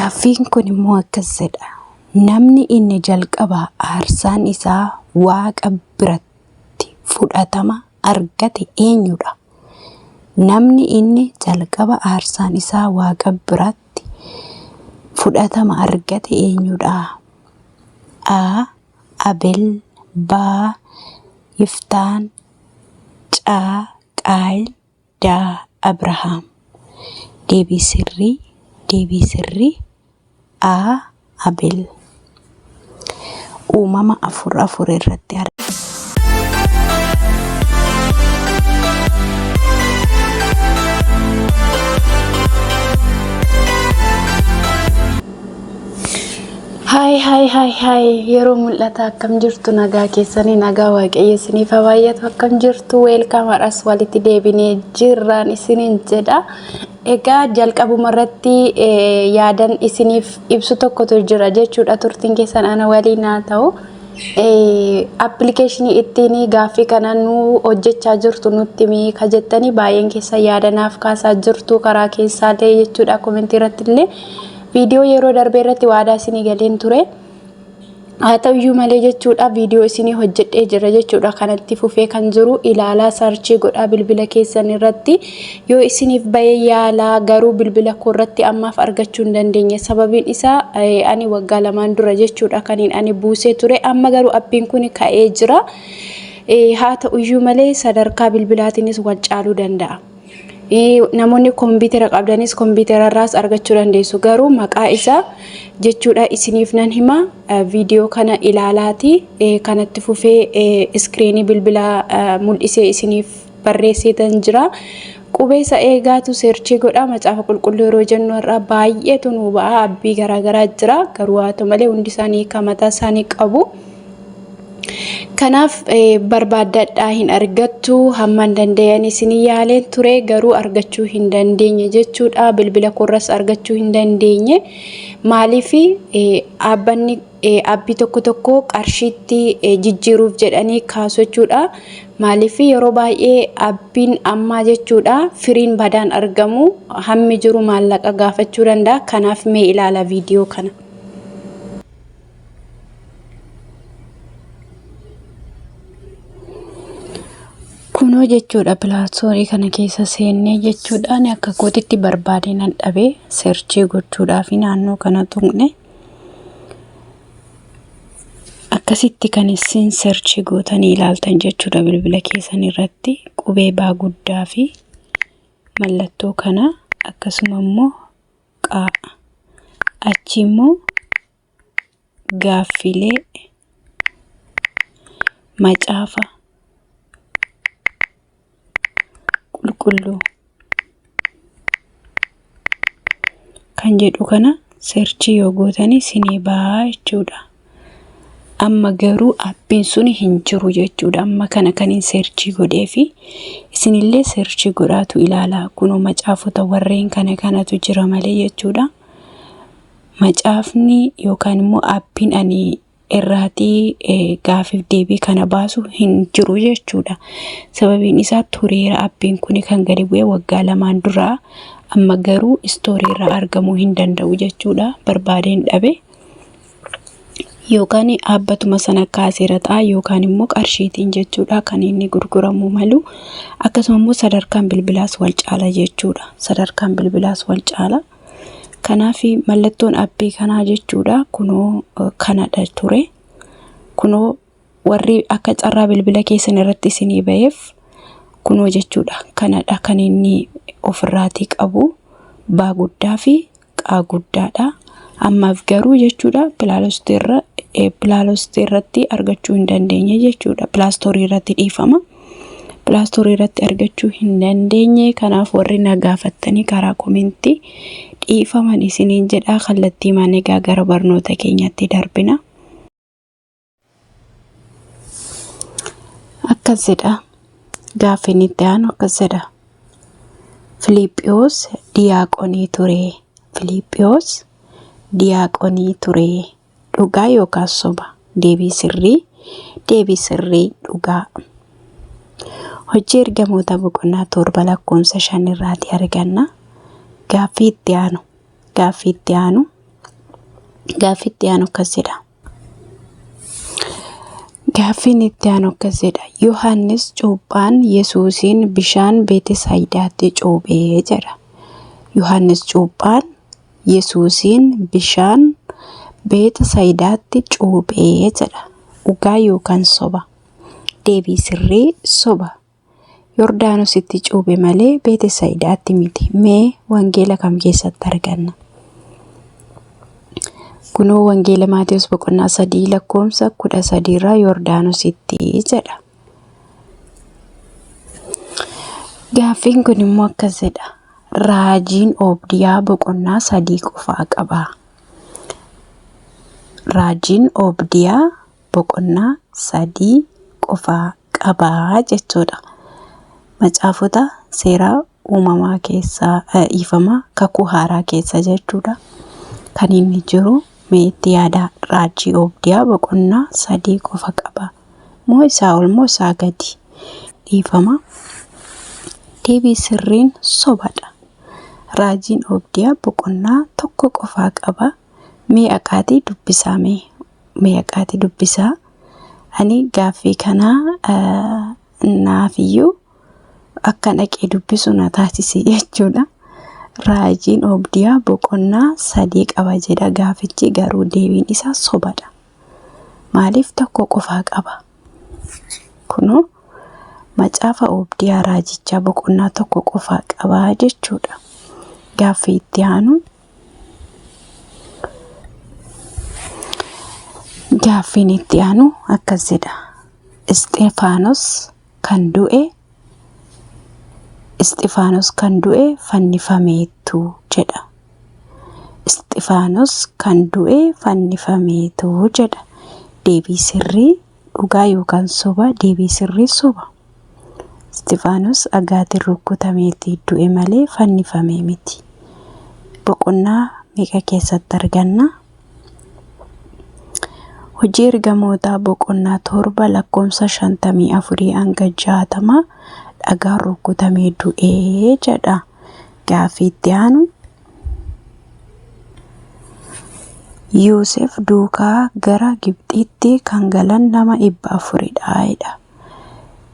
Gaaffiin kun immoo akkas jedha. Namni inni jalqaba aarsaan isaa Waaqa biratti fudhatama argate eenyudha? Namni inni jalqaba aarsaan isaa Waaqa biratti fudhatama argate eenyudha? A. Abel B. Yiftaan C. Qaayil D. Abrahaam Deebii sirrii Deebii sirrii A. Abel Uumama 4 4 irratti argama. Haay haay haay haay yeroo mul'ata akkam jirtu nagaa keessanii nagaa waaqayyo isiniif haa baay'atu akkam jirtu weelkaam har'as walitti deebinee jirraan isiniin jedha. Egaa jalqabuma irratti yaadan isiniif ibsu tokkotu jira jechuudha turtiin keessan ana waliin haa ta'u. Appilikeeshinii ittiin gaaffii kana nu hojjechaa jirtu nutti himi ka jettanii baay'een keessa yaadanaaf kaasaa jirtu karaa keessaa ta'e jechuudha komentii irratti illee. Viidiyoo yeroo darbee irratti waadaa isinii galeen ture. Haa ta'uyyuu malee jechuudha viidiyoo isinii hojjedhee jira jechuudha. Kanatti fufee kan jiru ilaalaa sarchii godhaa bilbila keessan irratti yoo isiniif bahee yaalaa garuu bilbila koo irratti ammaaf argachuu hin dandeenye. Sababiin isaa ani waggaa lamaan dura jechuudha kaniin ani buusee ture. Amma garuu appiin kun ka'ee jira. Haa ta'uyyuu malee sadarkaa bilbilaatiinis wal caaluu danda'a. Namoonni kompiitara qabdanis kompiitara irraas argachuu dandeessu. Garuu maqaa isaa jechuudha isiniif nan hima. Viidiyoo kana ilaalaati. Kanatti fufee iskiriinii bilbilaa mul'isee isiniif barreesseetan jira. Qubee isa eegaatu seerchii godha. Macaafa qulqulluu yeroo jennu har'a baay'eetu nu ba'a. Abbii garaagaraa jira. Garuu haa ta'u malee hundi isaanii hiika mataa isaanii qabu. Kanaaf barbaaddadhaa hin argattu hamman danda'an isin yaaleen ture garuu argachuu hin dandeenye jechuudha. Bilbila koorras argachuu hin dandeenye. Maaliif dhaabbanni abbii tokko tokko qarshiitti jijjiiruuf jedhanii kaasu jechuudha. Maaliif yeroo baay'ee abbiin ammaa jechuudha firiin badaan argamu hammi jiru maallaqa gaafachuu danda'a. Kanaaf mee ilaala viidiyoo kana. Kunoo jechuudha pilaastoorii kana keessa seennee jechuudhaan akka kootitti barbaadee nan dhabe seerchii gochuudhaaf naannoo kana tuqne akkasitti kan isin seerchii gootanii ilaaltan jechuudha bilbila keessan irratti qubee baa guddaa fi mallattoo kana akkasuma immoo qaa achi immoo gaaffilee Macaafa Qulqulluu kan jedhu kana searchii yoo gootanii isinii ba'a jechuudha. Amma garuu appiin sun hin jiru jechuudha. Amma kana kan hin searchii godhee fi isinillee searchii godhaatu ilaala. Kunoo macaafota warreen kana kanatu jira malee jechuudha. Macaafni yookaan immoo appiin ani irraatii gaafiif deebii kana baasu hin jiru jechuudha. Sababiin isaa tureera appiin kun kan gadi bu'e waggaa lamaan duraa amma garuu istoorii irraa argamuu hin danda'u jechuudha. Barbaadeen dhabe. Yookaan dhaabbatuma sana kaaseera ta'a yookaan immoo qarshiitiin jechuudha kan inni gurguramuu malu. Akkasuma immoo sadarkaan bilbilaas wal caala jechuudha. Sadarkaan bilbilaas wal caala. Kanaaf mallattoon appii kanaa jechuudha kunoo kanadha ture. Kunoo warri akka carraa bilbila keessan irratti isinii ba'eef kunoo jechuudha kanadha kan inni ofirraatii qabu baa guddaa fi qaa guddaadha. Ammaaf garuu jechuudha pilaaloostii irratti argachuu hin dandeenye jechuudha. Pilaastoorii irratti dhiifama. Pilaastoorii irratti argachuu hin dandeenye. Kanaaf warri na gaafattanii karaa komentii dhiifaman isiniin jedhaa kallattii maan egaa gara barnoota keenyatti darbina. Akkas jedha. Gaaffiin itti aanu akkas jedha. Filiiphiyoos diyaaqonii ture. Filiiphiyoos diyaaqonii ture. Dhugaa yookaan soba? Deebii sirrii. Deebii sirrii dhugaa. Hojii ergamoota boqonnaa 7 lakkoofsa 5 irraati arganna. Gaaffii itti aanu. Gaaffii itti aanu. Gaaffii itti aanu akkas jedha. Gaaffiin itti aanu akkas jedha. Yohaannis cuuphaan Yesuusiin bishaan Beetesaayidaatti cuuphee jedha. Yohaannis cuuphaan Yesuusiin bishaan Beetesaayidaatti cuuphee jedha. Dhugaa yookaan soba? Deebii sirrii soba. Yordaanositti cuuphe malee Beetesaayidaatti miti. Mee wangeela kam keessatti arganna? Kunoo wangeela Maatewos boqonnaa 3 lakkoofsa 13 irraa Yordaanositti jedha. Gaaffiin kun immoo akkas jedha. Raajiin Oobdiyaa boqonnaa 3 qofaa qaba. Raajiin Oobdiyaa boqonnaa 3 qofaa qaba jechuudha. Macaafota seera uumamaa keessaa dhiifama kakuu haaraa keessa jechuudha. Kan inni jiru mee itti yaada raajii Oobdiyaa boqonnaa 3 qofa qaba. Moo isaa ol moo isaa gadi? Dhiifama. Deebii sirriin sobadha. Raajiin Oobdiyaa boqonnaa 1 qofaa qaba. Mee aqaatii dubbisaa mee mee aqaatii dubbisaa. Ani gaaffii kana naafiyyuu akka dhaqee dubbisu na taasise jechuudha. Raajiin Oobdiyaa boqonnaa 3 qaba jedha gaafichi garuu deebiin isaa sobadha. Maaliif 1 qofaa qaba? Kunoo macaafa Oobdiyaa raajichaa boqonnaa 1 qofaa qaba jechuudha. Gaaffii itti aanu. Gaaffiin itti aanu akkas jedha. Isxifaanos kan du'e Isxifaanos kan du'e fannifameetu jedha. Isxifaanos kan du'e fannifameetu jedha. Deebii sirrii dhugaa yookaan soba? Deebii sirrii soba. Isxifaanos dhagaatiin rukkutameeti du'e malee fannifamee miti. Boqonnaa meeqa keessatti arganna? Hojii ergamootaa boqonnaa 7 lakkoofsa 54 hanga 60 dhagaan rukkutamee du'ee jedha. Gaaffii itti aanu. Yoosef duukaa gara Gibxiitti kan galan nama 400dha jedha.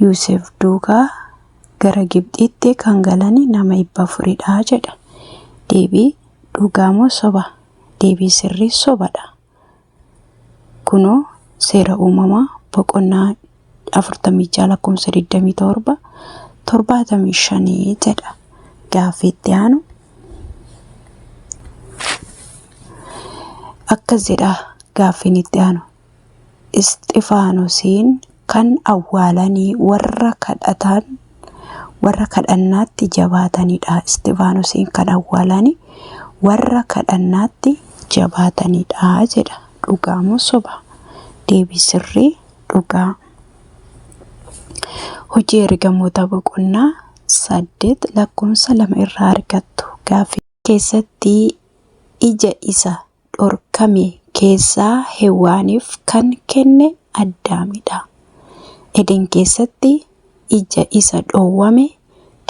Yoosef duukaa gara Gibxiitti kan galan nama 400dha jedha. Deebii dhugaa moo soba? Deebii sirrii sobadha. Kunoo seera uumamaa boqonnaa 46 lakkoofsa 27 75 jedha. Gaaffii itti aanu. Akkas jedha gaaffiin itti aanu. Isxifaanosiin kan awwaalanii warra kadhatan warra kadhannaatti jabaatanidha. Isxifaanosiin kan awwaalanii warra kadhannaatti jabaatanidha jedha. Dhugaa moo soba? Deebii sirrii dhugaa. Hojii ergamoota boqonnaa 8 lakkoofsa 2 irraa argattu. Gaaffii keessatti ija isa dhorkame keessaa Hewwaaniif kan kenne Addaamidha. Eden keessatti ija isa dhoowwame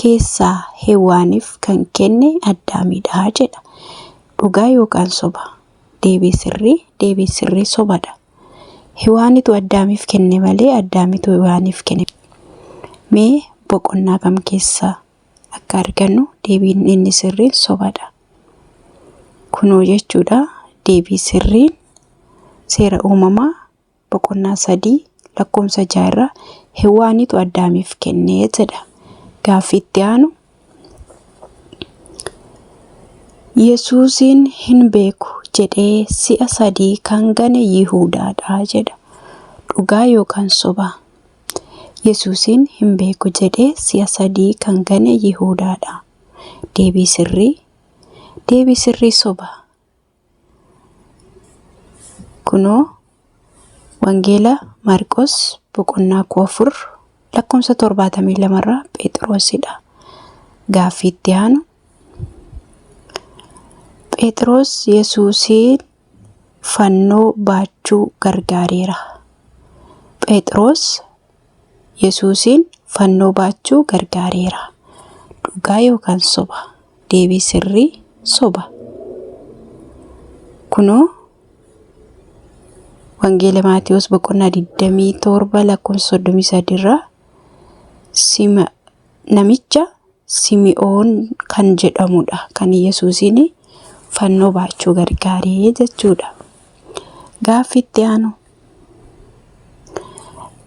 keessaa Hewwaaniif kan kenne Addaamidha jedha. Dhugaa yookaan soba? Deebii sirrii, deebii sirrii sobadha. Hewaanitu Addaamiif kenne malee Addaamitu Hewaaniif kenne. Mee boqonnaa kam keessaa akka argannu deebiin inni sirriin sobadha. Kunoo jechuudha deebii sirriin seera uumamaa boqonnaa 3 lakkoofsa 6 irraa Hewaanitu Addaamiif kennee jedha. Gaaffii itti aanu Yesuusiin hin beeku jedhee si'a sadii kan gane Yihuudaadha jedha. Dhugaa yookaan soba? Yesuusiin hin beeku jedhee si'a sadii kan gane Yihuudaadha. Deebii sirrii Deebii sirrii soba. Kunoo Wangeela Maarqos boqonnaa 4 lakkoofsa 72 irraa Pheexiroosidha. Gaaffii itti aanu. Pheexiroos Yesuusiin fannoo baachuu gargaareera. Pheexiroos Yesuusiin fannoo baachuu gargaareera. Dhugaa yookaan soba? Deebii sirrii soba. Kunoo Wangeela Maatewos boqonnaa 27 lakkoofsa 33 irraa sima namicha Simi'oon kan jedhamudha kan Yesuusiin fannoo baachuu gargaaree jechuudha. Gaaffii itti aanu.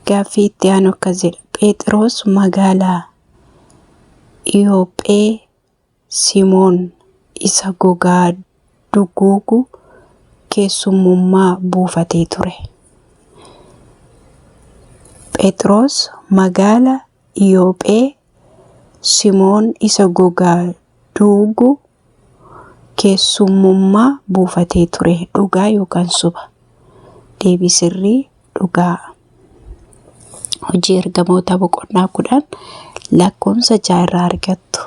Gaaffii itti aanu akkas jedha. Pheexiroos magaalaa Iyoophee Simoon isa gogaa duguugu keessummummaa buufatee ture. Pheexiroos magaala Iyoophee Simoon isa gogaa duugu keessummummaa buufatee ture. Dhugaa yookaan soba? Deebii sirrii dhugaa. Hojii ergamoota boqonnaa 10 lakkoofsa 6 irraa argattu.